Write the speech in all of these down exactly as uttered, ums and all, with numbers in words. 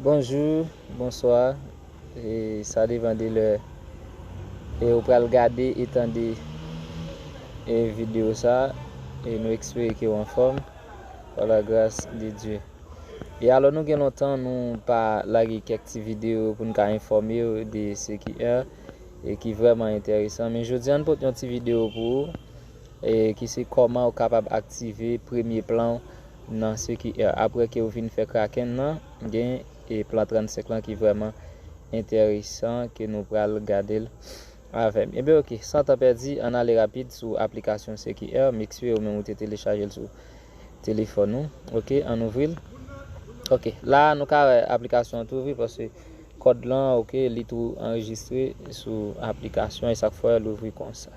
Bonjou, bonswa. E sa depann de lè e ou pral gade e tande e videyo sa. E nou espere ke w anfòm, pa la gras de Dye. E alò, nou gen lontan nou pa lage kèk ti videyo pou n ka enfòme w de C Q R e ki vrèman enteresan. Men jodi a, n pote yon ti videyo pou ou e ki se kòman ou kapab aktive premye plan w nan C Q R. Apre ke ou fin fè Kraken nan, gen e plan trannsenk lan ki vrèman enteresan ke nou pral gade l avè m. Ebyen, oke, san tan pèdi, ann ale rapid sou aplikasyon C Q R. M ekspesyè ou menm ou te telechaje l sou telefòn ou. Oke, ann ouvri l. Oke, la nou ka wè aplikasyon an tou ouvri paske kòd lan, oke, li tou anrejistre sou aplikasyon e sa k fè l ouvri konsa.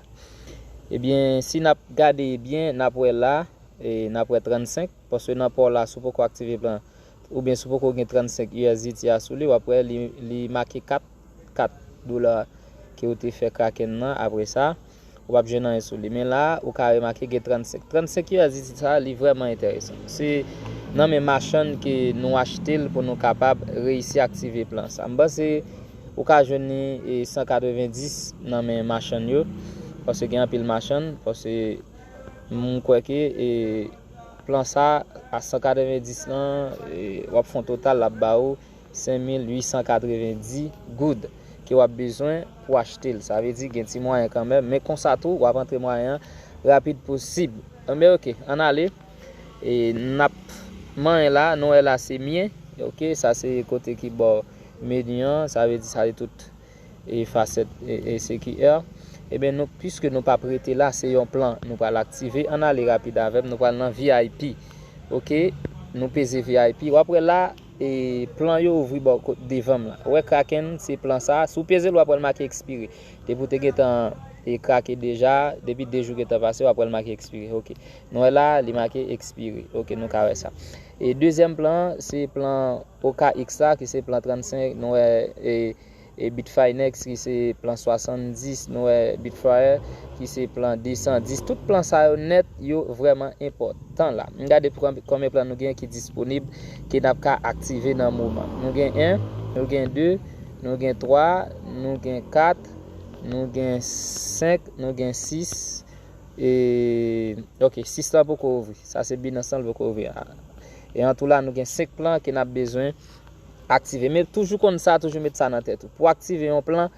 Ebyen, si n ap gade byen, n ap wè la, e n ap wè trannsenk, paske nan pa w la, si w poko aktive plan, oubyen si w poko gen trannsenk U S D T a sou li, w ap wè li, li make kat, kat dola ke w te fè Kraken nan. Apre sa, ou p ap jwenn anyen sou li. Men la, ou ka remake gen trannsenk. Trannsenk U S D T sa, li vrèman enteresan. Se nan men machann ke nou achte l pou nou kapab reyisi aktive plan sa. M panse ou ka jwenn li e san katrevenndis nan men machann yo, paske gen anpil machann, paske m kwè ke e, plan sa a san katrevenndis lan, e, w ap fè yon total, l ap ba ou senk mil uit san katrevenndis goud ke w ap bezwen pou achte l. Sa vle di gen ti mwayen kanmenm, men konsa tou, w ap antre mwayen an rapid posib. Enben, oke, ann ale. E n ap manyen la, nou wè la se myen, oke, sa se kote ki bò meni an, sa vle di sa se tout e fasèt e, e C Q R. Ebyen, nou, piske nou p ap rete la, se yon plan nou pral aktive. Ann ale rapid avè m, nou pral nan V I P. Oke, nou peze V I P. W ap wè la, e plan yo ouvri bò kot devan m la. Ou wè Kraken, se plan sa. Si w peze l, w ap wè l make ekspire. Depi w te gentan e krake deja, depi de jou gentan pase, w ap wè l make ekspire. Oke. Nou wè la, li make ekspire. Oke, nou ka wè sa. E dezyèm plan, se plan O K X la, ki se plan trannsenk. Nou wè e, e Bitfinex, ki se plan swasanndis. Nou wè Bitfire, ki se plan de san dis. Tout plan sa yo nèt, yo vrèman enpòtan la. M gade pou konb-, konbyen plan nou gen ki disponib, ke n ap ka aktive nan moman. Nou gen en, nou gen de, nou gen twa, nou gen kat, nou gen senk, nou gen sis. E, oke, sis lan poko ouvri. Sa se Binance lan, l poko ouvri. E an tou la, nou gen senk plan ke n ap bezwen aktive. Men toujou konn sa, toujou met sa nan tèt ou. Pou aktive yon plan,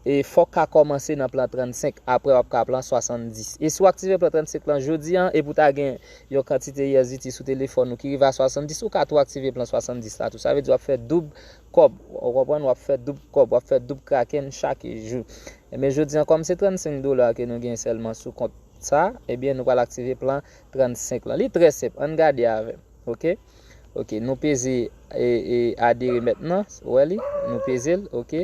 e fòk ka kòmanse nan plan trannsenk, apre w ap ka plan swasanndis. E si w aktive plan trannsenk lan jodi an, epi w ta gen yon kantite U S D T sou telefòn ou ki rive a swasanndis, ou ka tou aktive plan swasanndis la tou. Sa vle di w ap fè doub kòb, ou konprann, w ap fè doub kòb, w ap fè doub Kraken chak jou. Ebyen, jodi an, kòm se trannsenk dola ke nou gen sèlman sou kont sa, ebyen, nou pral aktive plan trannsenk lan. Li trè senp, ann gade avè m, oke? Oke, nou peze e, e, adere mentnan, ou wè li, nou peze l, oke?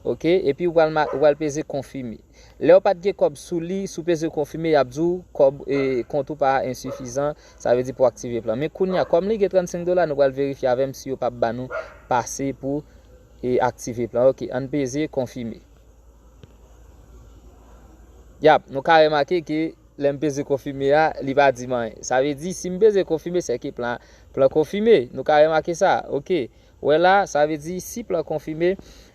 Oke, epi ou pral ma-, ou pral peze konfime. Lè w pa t gen kòb sou li, si w peze konfime, y ap di w kòb, e, kont ou pa ensifizan, sa vle di pou aktive plan. Men kounye a, kòm li gen trannsenk dola, nou pral verifye avè m si yo p ap ba nou pase pou, e, aktive plan. Oke, ann peze konfime. Yap, nou ka remake ke lè m peze konfime a, li pa di m anyen. Sa vle di, si m peze konfime, sèke plan, plan konfime. Nou ka remake sa, oke. Wè la, sa vle di, si plan konfime,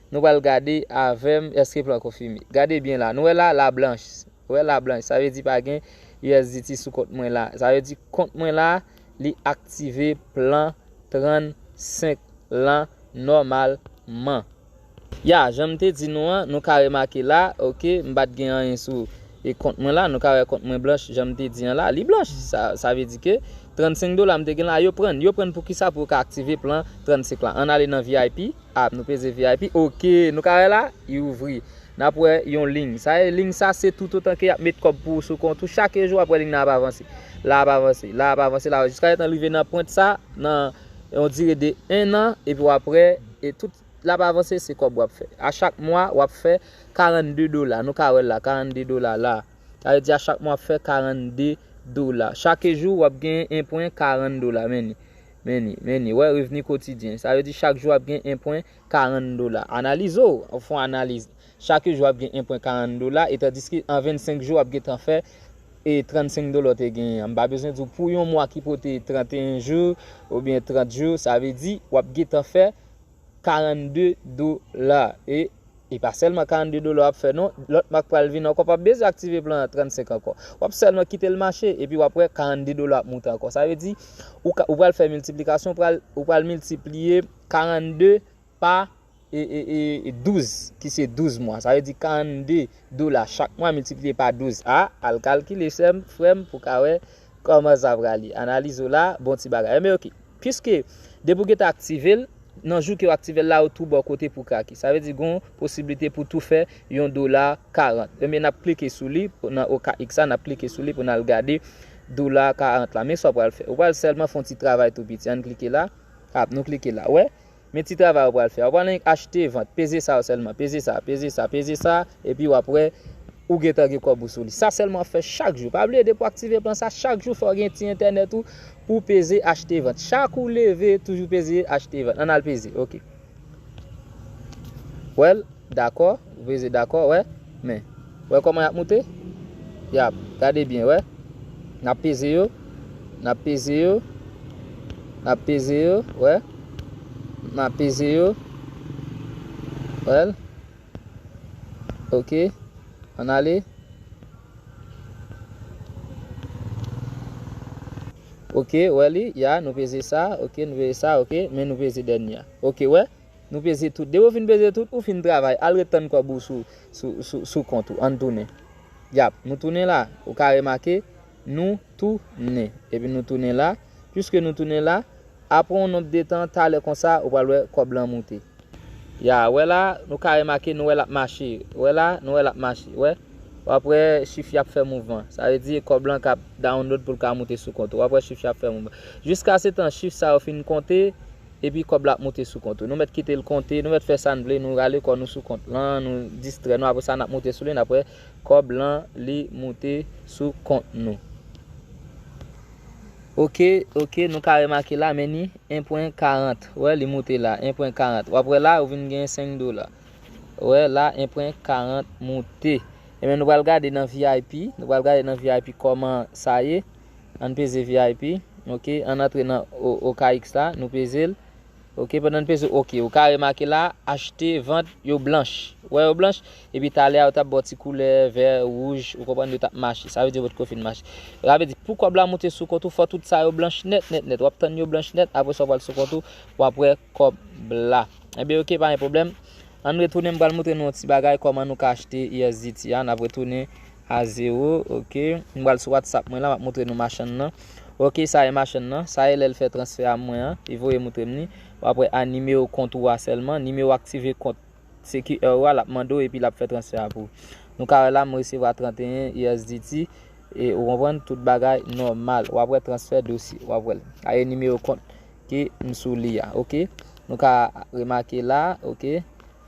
nou pral gade avè m, èske plan konfime. Gade byen la, nou wè la, la blanch. Wè la blanch, sa vle di pa gen U S D T sou kont mwen la. Sa vle di kont mwen la, li aktive plan trannsenk lan nòmalman. Ya, jan m te di nou an, nou ka remake la, oke, m pa t gen anyen sou e kont mwen la, nou ka wè kont mwen blanch, jan m te di an la, li blanch. Sa, sa vle di ke trannsenk dola m te gen la, yo pran, yo pran pou kisa pou yo ka aktive plan trannsenk la. Ann ale nan V I P, ap, nou peze V I P, oke, nou ka wè la, li ouvri. N ap wè yon liy. Sa e liy sa, se toutotan ke y ap met kòb pou ou sou kont ou, chak jou w ap wè liy nan ap avanse. La ap avanse, la ap avanse, la, jiskajetan l rive nan pwent sa, nan, on dire de en an, epi w ap wè, e tout l ap avanse, se kòb w ap fè. A chak mwa, w ap fè karannde dola. Nou ka wè l la, karannde dola la. Sa vle di a chak mwa, w ap fè karannde dola. Chak jou, w ap gen en pwen karant dola. Men li, men li, men li. Wè, revni kotidyen. Sa vle di chak jou, w ap gen en pwen karant dola. Analize w, ou fè yon analiz. Chak jou, w ap gen en pwen karant dola, e tandiske an vennsenk jou, w ap gentan fè e trannsenk dola w te genyen an. M pa bezwen di w pou yon mwa ki pote tranteyen jou oubyen trant jou, sa vle di w ap gentan fè karannde dola. E, e pa sèlman karannde dola w ap fè, non. Lòt mwa k pral vin ankò, w p ap bezwen aktive plan trannsenk ankò. W ap sèlman kite l mache, epi w ap wè karannde dola ap moute ankò. Sa vle di, ou ka, ou pral fè miltiplikasyon, ou pral, ou pral miltipliye karannde pa e, e, e, e douz, ki se douz mwa. Sa vle di karannde dola chak mwa miltipliye pa douz. A, al kalkile, sè m, frè m, pou ka wè kòman sa pral ye. Analize w la, bon ti bagay. Enben, oke. Piske, depi w gentan aktive l, nan jou ke w aktive l la, ou tou bò kote pou krake. Sa vle di, gon posiblite pou tou fè yon dola karant. Enben, n ap klike sou li, pou, nan O K X la, n ap klike sou li pou n al gade dola karant la. Men sa w pral fè. Ou pral sèlman fè yon ti travay tou piti. Ann klike la. Ap, nou klike la. Wè? Men ti travay ou pral fè. Ou pral annik achte vant. Peze sa yo sèlman. Peze sa, peze sa, peze sa. Epi w ap wè, ou gentan gen kòb ou sou li. Sa sèlman w ap fè chak jou. Pa bliye, depi w aktive plan sa, chak jou fò w gen ti entènèt ou pou peze achte vant. Chak ou leve, toujou peze achte vant. Ann al peze. Oke. Wè l? Dakò, ou peze dakò, wè. Men, wè kòman y ap moute? Y ap, gade byen, wè. N ap peze yo, n ap peze yo, n ap peze yo, wè. N ap peze yo, wè l. Oke, ann ale. Oke, wè li, ya, nou peze sa, oke, nou peze sa, oke, men nou peze dènye a. Oke, wè. Nou peze tout. Depi w fin peze tout, ou fin travay. Al ret tann kòb ou sou, sou, sou, sou kont ou. Ann tounen. Yap, nou tounen la. Ou ka remake, nou tounen. Epi nou tounen la. Piske nou tounen la, apre yon nonb de tan, talè konsa, ou pral wè kòb lan moute. Ya, wè la, nou ka remake, nou wè l ap mache. Wè la, nou wè l ap mache. Wè, w ap wè chif y ap fè mouvman. Sa vle di kòb lan k ap download pou l ka moute sou kont ou. W ap wè chif y ap fè mouvman. Jiskasetan chif sa yo fin konte, epi kòb la ap moute sou kont ou. Nou mèt kite l konte, nou mèt fè sa n vle, nou rale kò nou sou kont lan, nou distrè nou, apre sa n ap moute sou li, n ap wè kòb lan li moute sou kont nou. Oke, oke, nou ka remake la, men ni en pwen karant. Wè, li moute la, en pwen karant. W ap wè la, ou vin gen senk dola. Wè, la, en pwen karant moute. Ebyen, nou pral gade nan V I P, nou pral gade nan V I P kòman sa ye. Ann peze V I P, oke, ann antre nan O K X la, nou peze l. Oke, pandan n peze, oke, ou ka remake la, achte, vant, yo blanch. Wè yo blanch? Epi talè a, yo t ap ba w ti koulè vè, wouj, ou konprann, yo t ap mache. Sa vle di yo potko fin mache. Sa vle di, pou kòb la moute sou kont ou, fò tout sa yo blanch nèt, nèt, nèt. W ap tann yo blanch nèt, apre sa w pral sou kont ou, w ap wè kòb la. Ebyen, oke, pa gen pwoblèm. Ann retounen, m pral montre nou yon ti bagay, kòman nou ka achte U S D T a. N ap retounen a zewo, oke. M pral sou WhatsApp mwen la, m ap montre nou machann nan. Oke, sa e machann nan. Sa e lè l fè transfè a mwen an. Li voye montre m li. W ap wè a nimewo kont ou a sèlman. Nimewo aktive kont C Q R ou a, l ap mande w epi l ap fè transfè a pou ou. Nou ka wè la, m resevwa trannteyen U S D T. E ou konprann, tout bagay nòmal. W ap wè transfè dosye. W ap wè l. A e nimewo kont ke m sou li a, oke? Nou ka remake la, oke?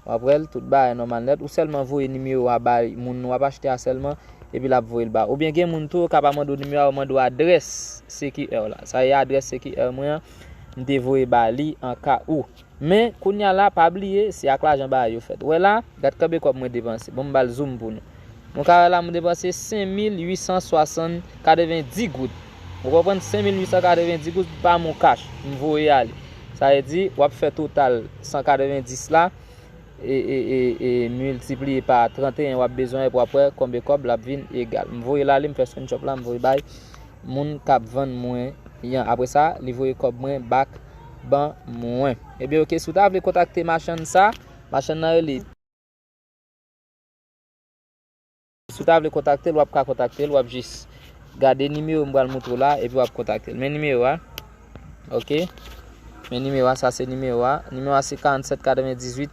W ap wè l, tout bagay nòmal nèt. Ou sèlman voye nimewo a bay moun nou w ap achte a sèlman, epi l ap voye l ba ou. Oubyen gen moun tou, yo ka pa mande w nimewo a, yo mande w adrès C Q R la. Sa e adrès C Q R mwen an, m te voye ba li an ka ou. Men, kounye a la, pa bliye, se ak lajan bagay yo fèt. Ou wè la, gad kanbe kòb mwen depanse. Bon, m ba l zoom pou nou. Nou ka wè la, mwen depanse senk mil uit san swasann katrevenndis goud. Ou konprann? Senk mil uit san katrevenndis goud pa mon kach. M voye ale. Sa vle di, w ap fè total san katrevenndis la, e, e, e, e miltipliye pa trannteyen w ap bezwen, epi w ap wè konbe kòb l ap vin egal. M voye l ale, m fè screenshot la, m voye bay moun k ap vann mwen yan. Apre sa, li voye kòb mwen back ban mwen. Ebyen, oke, si w ta vle kontakte machann sa, machann nan rele Si w ta vle kontakte l, w ap ka kontakte l, w ap jis gade nimewo m pral montre w la, epi w ap kontakte l. Men nimewo a. Oke. Men nimewo a, sa se nimewo a. Nimewo a se karannsèt katrevendizuit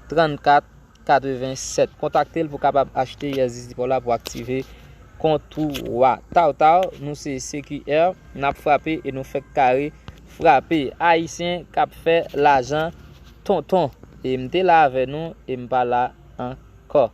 trannkat katrevensèt. Kontakte l pou w kapab achte U S D T pou w la pou aktive kont ou a. Taw taw, nou se C Q R, n ap frape e nou fèk kare frape. Ayisyen k ap fè lajan tonton. E m te la avè nou e m pa la ankò.